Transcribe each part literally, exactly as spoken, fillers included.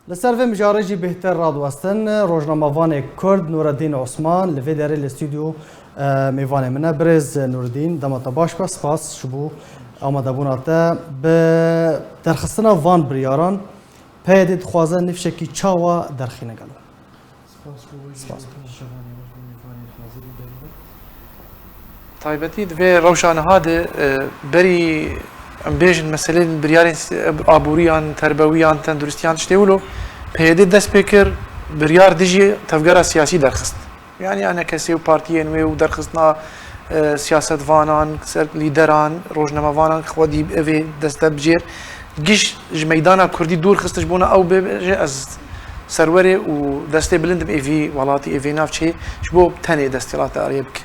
Li ser vê mijarê jî bêhtir radiwestin, rojnamevanê Kurd Nureddîn Osman li vê derê li stûdyo, e, mêvanê min e. Birêz Nureddîn, dema te baş be, spas ji bo amadebûna te. Bi derxistina van biryaran, P Y D dixwaze nifşekî çawa derxîne gelo? Spas bo wê jî. Spas. Şevanê we, mêvanê hazir û berî be. Taybetî di vê rewşa niha de, e, berî em bêjin meseleyên biryarên si-, aborî yan, terbewî yan, tenduristiyan tiştê wilo, P Y D dest pê kir, biryar dijî tevgera siyasî derxist. Yani enekesê û partiyên wê û derxistina, e, siyasetvanan, ser lîderan, rojnamevanan xwedî evê deste bijêr. Giş ji meydana kurdî dûr xist ji bona ew bibêje ez serwerê û destê bilind im êvî welatî, êvî navçeyê ji bo tenê desthilatdariyê bike.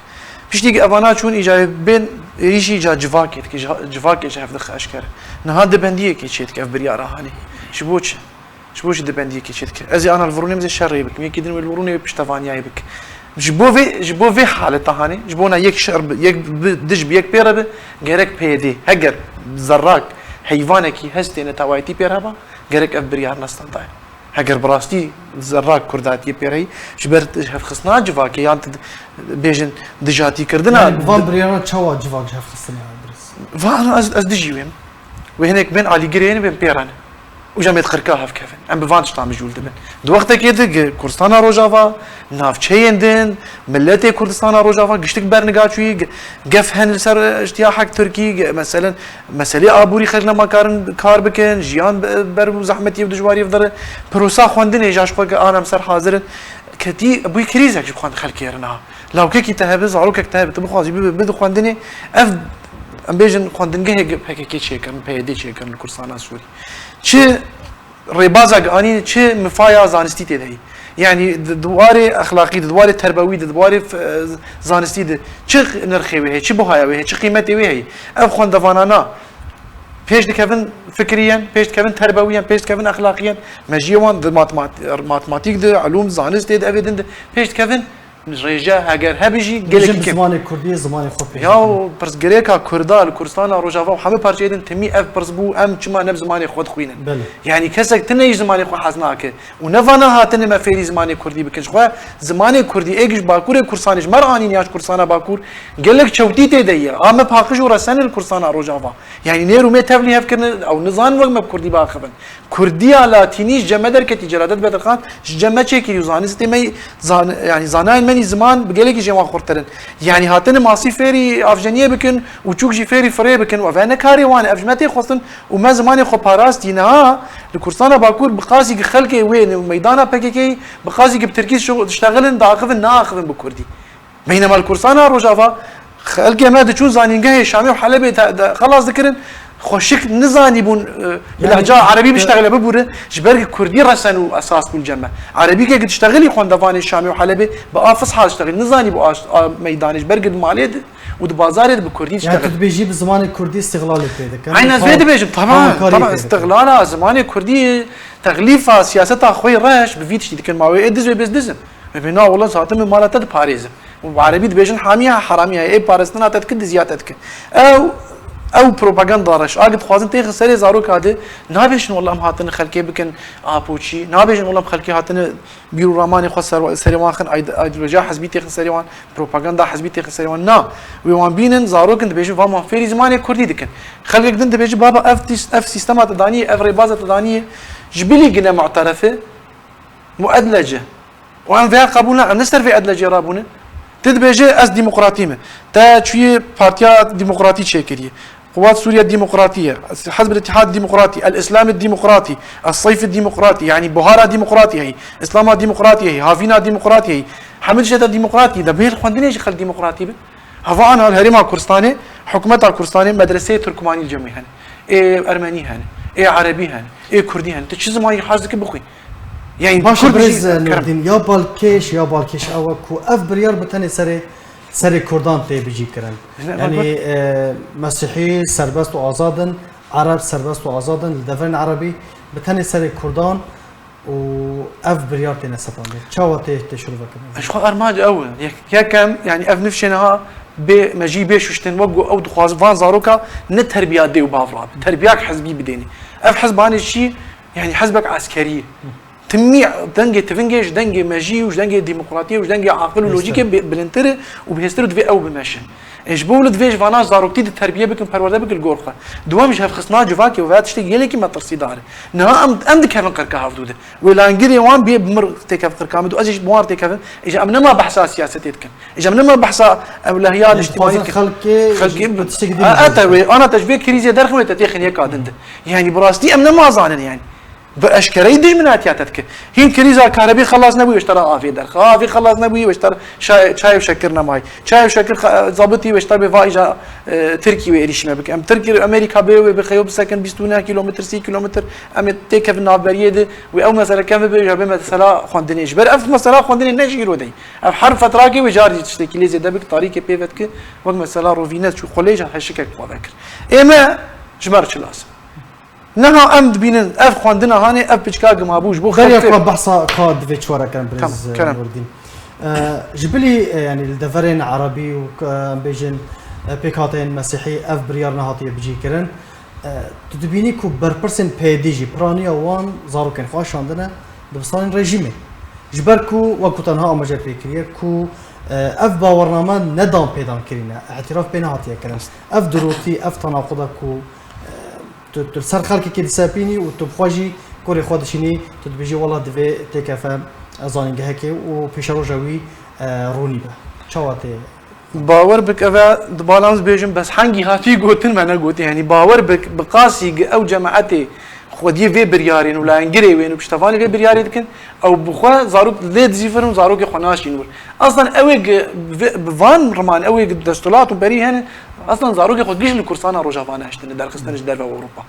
Piştî ku evana çûn îca bên êrîşî îca civakê dike, ji ha-, civakê ji hev dixe eşkere. Niha di bendiyekê çê dike ev biryara hanê. Ji bo çi? Ji bo çi di bendiyekê çê dike? Ez ê ana li vir rûnê, ez ê şerê bikim. Yekî din wê li vir rûnê wê piştevaniyayê bike. Ji bo vê, ji bo vê haleta hanê, ji bona yek şer bi, yek bi, dij bi, yek pê re bi, gerek P Y D, heger zerrak heyvanekî hestê netewayetî pê re heba, gerek ev biryar nestendayê. Heger bi rastî zerrak kurdatiyê pê re yî, ji ber hevxistina civakê yan tu bêjin dijatîkirina Yani bi van biryaran çawa civak ji hev xistine, birêz? Van ez, ez dijî wê im. Wê hinek bên alîgirê yên bên pê re ne. Û ji em ê di qirka hev kevin. Em bi van tiştan mijûl dibin. Di wextekê de gi Kurdistana Rojava, navçeyên din, miletê Kurdistana Rojava giştik berniga çûyî, ge-, gef hen li ser, e, îştiya hek Tirkî, ge-, meselen, meselê aborî xelk nema karin kar bikin, jiyan be-, ber û zehmetiyê û dijwariyê ve dere. Pirosa xwendinê jî ji xwe ge-, ana em ser hazir in. Ketî bûyî krîzek ji xwend-, xelkê re niha. Lawkekî te hebe, zarokek te hebe, tu bixwazî bibe, bide xwendinê. Ev, em bêjin, xwendingehê ge-, P K K çêkirin, P Y D çêkirin li Kurdistana Sûrî. Çi rêbazek anî, çi mifaya zanistî tê de heye. Yanî di, di warê exlaqî de, di warê terbewî de, di warê f-, e, zanistî de çi nirxê wê heye, çi buhaya wê heye, çi qîmetê wê heye. Ev xwendevanana pêş dikevin fikriyen, pêş dikevin terbewiyen, pêş dikevin exlaqiyen. Mejiyê wan di matemat-, matematîk de, elûm, zanistê de, evê din de pêş dikevin. Rêje heger hebe jî gelekî Bêjin bi kêm. Zimanê kurdî, zimanê xwe pêş Ya dikevin. Pirsgirêka kurda li Kurdistana Rojava û hemî parçeyê din timî ev pirs bû, em çima ne bi zimanê xwe dixwînin? Belê. Yanî kesek tune yî zimanê xwe hez nake û ne vana hatine me fêrî zimanê kurdî bikin. Ji xwe zimanê kurdî ê ji Bakurê Kurdistanê ji me re anîn ya ji Kurdistana Bakur gelek çewtî tê de ye. A me paqij û resen li Kurdistana Rojava. Yanî nêr û mê tevlî hev kirine, ew nizanin wek me bi kurdî biaxivin. Kurdiya latînî ji cem me derketî, Celadet Bedirxan ji cem me çêkirî û zanistê me, zan-, yanî zanayên me nî ziman bi gelekî jê wan xurttir in. Yanî hatine masî fêrî avjeniyê bikin û çûk jî fêrî firê bikin û ev ne karê wan e, ev ji me tê xwestin û me zimanê xwe parastî. Niha li Kurdistana Bakur bi qasî ki xelkê wê li meydana P K K'yê bi qasî ki bi tirkî şo-, diştexilin, diaxivin, naaxivin bi kurdî. Beynema li Kurdistana Rojava xelkê me diçûn zanîngehê Şamê û Helebê te, de xelas dikirin, xweşik nizanîbûn, e, bi Yani, lehca erebî e, biştexile bibûre, ji ber ku kurdî resen û esas bûn cem me. Erebî ke diştexilî xwendevanê Şamê û Helebê bi a fisha diştexilî, nizanîbû a, a meydanê, ji ber ku di malê de û di bazarê de bi kurdî Yani diştexil. Tu dibêjî bi zimanê kurdî îstixlalê pê dikin. Aynen, ez vê Xwe-, dibêjim, tamam, xwe karî tamam, pê dikin. Îstixlala zimanê kurdî, texlîfa siyaseta xwe reş bi vî tiştî dikin, ma wê ê diz wê bêz dizim. Ê bê na wele zaten min mala te diparêzim. Û bi erebî dibêjin hamiya heramî heye, ê paristina te dike, diziya te dike. Ew, ew propaganda reş. Agir dixwazin têxin serê zaroka de, nabêjin wele em hatine xelkê bikin apoçî, nabêjin wele em xelkê hatine bîr û ramanê xwe ser, serê wan xin, ayd-, aydolojiya hizbî têxin serê wan, propaganda hizbî têxin serê wan. Na, wê wan bînin, zarok in dibêjin, va wan fêrî zimanê kurdî dikin. Xelkek din dibêjin, baba ev tîs-, ev sîstema te daniyê, ev rêbaza te daniyê, ji bilî gine mu'teref e, muedlece. Û em vêya qebûl nakin, em ne ser vê edlecê rabûne. Tu dibêje, ez demokratî me. Te çûyê Partiya Demokratî çêkiriye. Quwat Sûriye Demokratî ye. Hizb el-Îtîhad Demokratî, El-Îslam Demokratî, Es-Seyf Demokratî, yanî Buhara Demokratî heyî, Îslama Demokratî heyî, Havîna Demokratî heyî. Hemî tişta demokratî de bêl xwendinê jî xelk demokratî be. Hava ana li Herêma Kurdistanê, hikûmeta Kurdistanê medreseyê Tirkmanî li cem wê hene. Ê Ermenî hene, ê Erebî hene, ê Kurdî hene. Tu çi zimanî hez dikî bixwî? Yani Baş e, Kurd birêz jî Nurdîn, ya balkêş, ya balkêş ew e ku ev biryar bi tenê serê, serê Kurdan tê bijî kirin. Ne, Yani, bak. e, Mesîhî serbest û azad in, Ereb serbest û azad in, li deverên Erebî bi tenê serê Kurdan û ev biryar têne sepandin. Çawa tê, tê şirove kirin? Ji xwe armanc ew e. Yek-, yekem, yani ev nifşê niha bê, me jî bê şuştin, wek ku ew dixwazin van zaroka ne terbiya dê û bav rabe. Terbiyak hizbî bidêne. Ev hizbanê çi? Yani hizbek eskerî ye. Timî dengê tivingê ji dengê mejî û ji dengê demokratiyê û ji dengê aqil û lojîkê bi-, bilindtir e û bihêztir û divê ew bimeşin. Ê ji bo wilo divê ji vana zaroktî di terbiye bikin, perwerde bikin li gor xwe. Duwem ji hevxistina civakê û veya tiştê gelekî metirsîdar e. Niha em, em dikevin qirka hevdû de. Wê langirê wan bê bi mir têkev qirka min û ez jî bi wan têkevim. Îja em nema behsa siyasetê dikin. Îja em nema behsa ewlehiya niştimanî dikin. Xelkê, xelkê bi tiştekî din. Ete wê, ana te ji vê krîzê derxin wê te têxin yeka din de. Yani bi rastî em nema zanin yani. Bi eşkereyî dijminatiya te dike. Hîn krîza karebî xelas nebûyî, ji te re avê derxe. Avê xelas nebûyî, ji te re şa-, çay û şekir nemayî. Çay û şekir xe-, zabitî, ji te re bê va îja, e, Tirkî wê êrîşî me bike. Em Tirkî û Amerîka bê wê bixeyo bisekin bîst û neh kîlometr, sî kîlometr. Em ê têkevin navberiyê de wê ew mesele kevin bibe, îja bê mesela xwendinê. Ji ber ev mesela xwendinê ne ji îro de ye. Ev her fetrakê wê carî tiştekî lê zêde bike, tarîkê pê vedike, wek mesela rovîne çû xwelê îja heşikek xwe vekir. Ê me ji me re çi lazim? Niha em dibînin, ev xwendina hanê, ev piçka gimabû ji bo xelkê. Beriya ku behsa ka divê çi were kirin, birêz, Tamam, kerem. Nurdîn. E, ji bilî, e, yani li deverên erebî û, e, em bêjin, e, pêkhateyên mesîhî ev biryar nehatiye bicîkirin. E, tu dibînî ku berpirsên peyedî jî piraniya wan zarokên xwe şandine dibistanên rejîmê. Ji ber ku wek ku te niha amaje pê kiriye ku, e, ev bawername ne dan pê dan kirîne, îtîraf pê nehatiye kirin. Ev dirotî, ev tenaquda ku, e, Tu, tu li ser xelkekê disepînî û tu bi xwe jî kurê xwe dişînî, tu dibêjî, wela divê têkefe zanîngehekê û pêşeroja wî, e, ronî be. Çawa tê? Bawer bik, ev e, di bala min bêjim, bes hengî hatî gotin me negotî. Yanî bawer bik, bi qasî gi ew cemaetê xwediyê vê biryarên û layengirê wên û piştevanê vê biryarê dikin, ew bi xwe zarok lê dizîfirin û zarokê xwe naşîn wir. Aslan ew ê gi-, vê-, bi van riman, ew ê gi desthilat û berî hene, aslan zarokê xwe giş li Kurdistana Rojava nehiştine, derxistine ji derve Ewropa.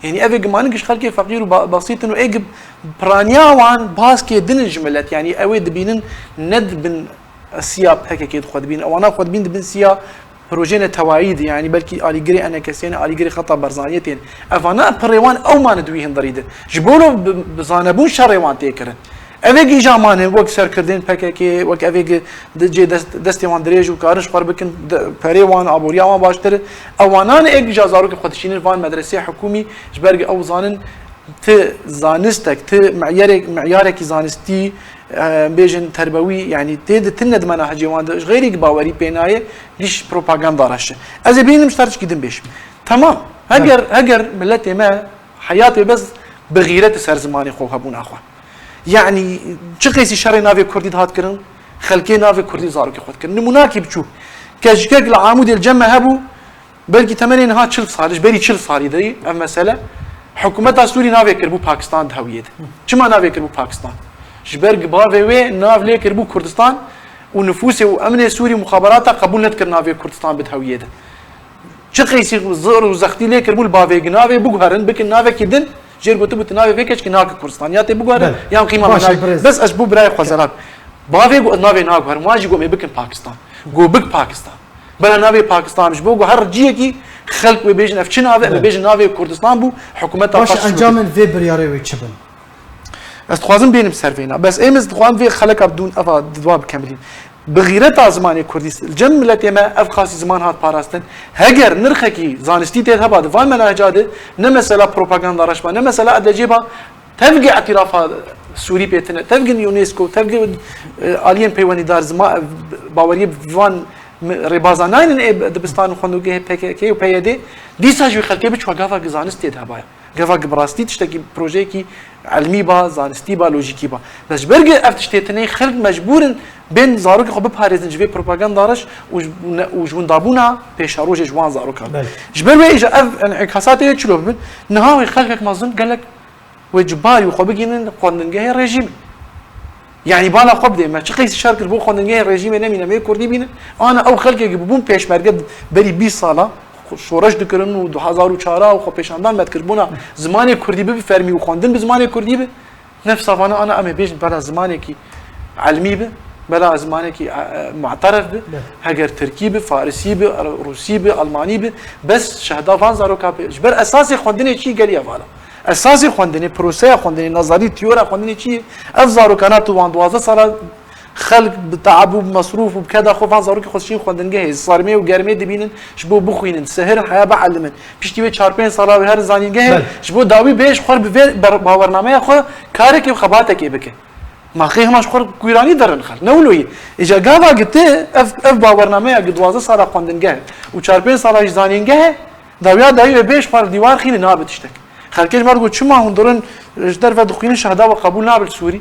Yanî ev ê gimanin giş xelkê feqîr û ba-, basît in û ê gi piraniya wan baskê din in ji milet. Yanî ew ê dibînin ne di bin siya P K K de xwe dibînin. Ewana xwe dibîn di bin siya projeyê netewayî de, yanî belkî alîgirê enekesiyê ne, alîgirê xeta Barzaniyê tên. Evana pirê wan ew mane di wî hundirî de. Ji bo lo bi, bi zanebûn şerê wan tê kirin. Ev ê gîja mane wek serkirdên P K K, wek ev ê gi di cê dest, destê wan dirêj û karin ji xwe re bikin, de, perê wan, aboriya wan baştir. Ewanan ê gîja zarokê xwe dişînin van medresê hikûmî, ji ber gi ew zanin ti zanistek, ti meyarek, meyarekî zanistî, e, bêjin terbewî, yanî tê di tine di menahecê wan de, ji xeyrî bawerî pê nayê, giş propaganda reş e. Ez ê bînim ji te re çikî din bêjim. Tamam, heger, heger miletê me heyatê bes bi xîret ser zimanê xwe û hebûna xwe. Yanî çi qeysî şerê navê kurdî dihat kirin, xelkê navê kurdî zarokê xwe dikirin. Nimûnakî biçûk. Keçikek li Amûdê li cem me hebû, Belkî temenê niha çil salî, ji berî çil salî de ev mesele. Hikûmeta Sûrî navê kiribû Pakistan di hewiyê de. Çima navê kiribû Pakistan? Ji ber gi bavê wê nav lê kiribû Kurdistan û nifûsê û emnê Sûrî muxaberata qebûl nedikir navê Kurdistan bi di hewiyê de. Çi qeysî zor û zextî lê kiribû li bavê gi navê biguherin, bikin navekî din, jêr gotibû tu navê vê keçkî nake Kurdistan. Ya tê biguherin, Belê. Yan qîma Baş e, me nayê. Birêz. Bes ez ji bo birayê xwe zelal. Bavê got ez navê naguherim, wan jî got ê bikin Pakistan. Got bik Pakistan. Bela navê Pakistan ji bo ku her ciyekî xelk wê bêjin ev çi nave, em ê Evet. bêjin navê Kurdistan bû, hikûmeta Baş, faşîst encamên vê biryarê wê çi bin? Ez dixwazim bênim ser vêna. Bes êm ez dixwazim vê xeleka bidûn eva didwa bikemilîn. Bi xîreta zimanê Kurdî li cem miletê me ev qasî ziman hat parastin. Heger nirxekî zanistî tê heba di van menaheca de ne mesela propaganda reş ba, ne mesela edecê ba, Tevgê îtîrafa Sûrî pê tine, tevgin UNESCO, tevgin, e, aliyên peywendîdar zima, e, baweriyê bi van mi-, rêbaza naynin ê dibistan û xwendogehê P K K û P Y D, dîsa jî wê xelkê biçû gava ki zanist tê de hebaya. Gava ki bi rastî tiştekî projeyekî ilmî ba, zanistî ba, lojîkî ba. Bes ji ber ki ev tiştê tine xelk mecbûr in bên zarokê xwe biparêzin ji vê propaganda reş û ji, ne, û ji windabûna pêşerojê ji wan zarokan. Belê. Ji ber wê îja ev enîkasatê çilo bibin, niha wê xelkek mezin gelek Wê cibarî xwe bigihînin xwendingehê rejîmê. Yanî bala xwe bidê me. Çi qeysî şer kir bo xwendingehê rejîmê nemîne, em ê kurdî bînin. Ana ew xelkê ki bibûn pêşmerge berî bîst sala xwe şoreş dikirin û du hezar û çar û xwepêşandan me dikir bona zimanê kurdî bibe fermî û xwendin bi zimanê kurdî be. Nefsa vana ana em ê bêjin bela zimanekî ilmî be, bela zimanekî, e, e, mu'teref be. Be. Heger tirkî be, farisî be, rûsî be, almanî be, bes şehda van zaroka pê. Ji ber esasê xwendinê çi gelî ev vala. Esasê xwendinê, proseya xwendinê, nazarî, tiyora xwendinê çi ye? Ev zarokana tu wan duwazdeh sala Xelk bi teab û bi mesrûf û bi keda xwe van zarokê xwe şîn xwendingehê, sarmê û germê dibînin, ji bo bixwînin, sihirin heya bielimin. Piştî wê çar pênc sala wê herin zanîngehê, Belê. Ji bo dawî bê ji xwe bi vê ber-, bawernameya xwe karekê û xebatekê bike. Ma xê hema ji xwe kûranî derin xelk. Ne wilo yî. Îca gava gite ev, ev bawernameya gi duwazdeh sala xwendingeh û çar pênc sala jî zanîngeh e, dawiya dawî wê bê ji xwe li dîwar xîne nabe tiştek. Xelkê ji me re got, çima hûn dirin ji derve dixwînin şehda we qebûl nabe li Sûrî?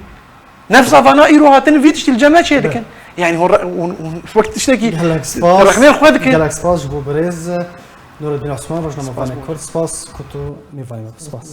Nefsa vana îro hatin vî tiştî li cem me çê dikin. Yani hûn re-, hûn, hûn wek tiştekî Gelek spas. Rexnê xwe dikin. Gelek spas ji bo birêz Nureddin Osman, rojnamevanê Kurd. Spas ku tu mêvanê me bû. Spas.